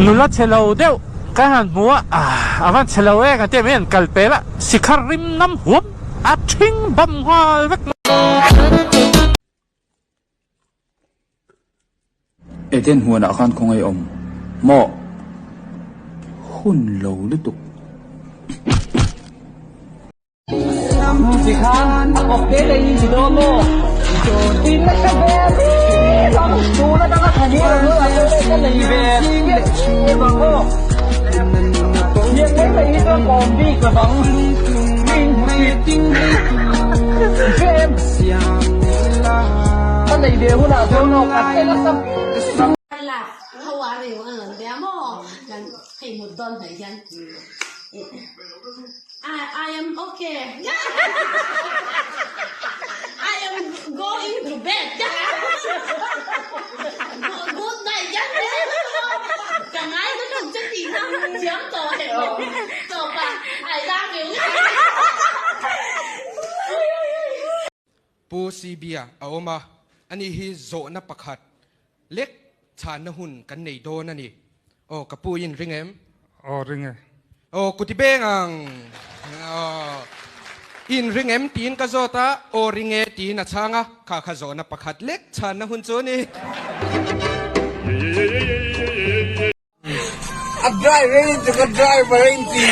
Nula chhe lo deuh kan han hmu a, a van chhe lo e kan tih mai an kal pel a, sikhar rim nam huam a thing bam nghal vek mai. Eden huanah khan khawngaih awm maw? Hun lo lutuk. How are you an rawn bia maw? Hei mut dawn hnaih hian I I am okay I am going to bed good night ka ngai lutuk che tih kha thiam tawh hek lo tawp a I love you Pu CB-a a awm a, ani hi zawhna pakhat Lek chhanna hun kan nei dawn a ni. Aw ka pu in ring em? Aw ring e. Aw kuti beng ang. Aw in ring em tiin ka zawt a, aw ring e tiin a chhang a, kha kha zawhna pakhat lek chhanna hun chu a ni. A driver in chu ka driver in ti.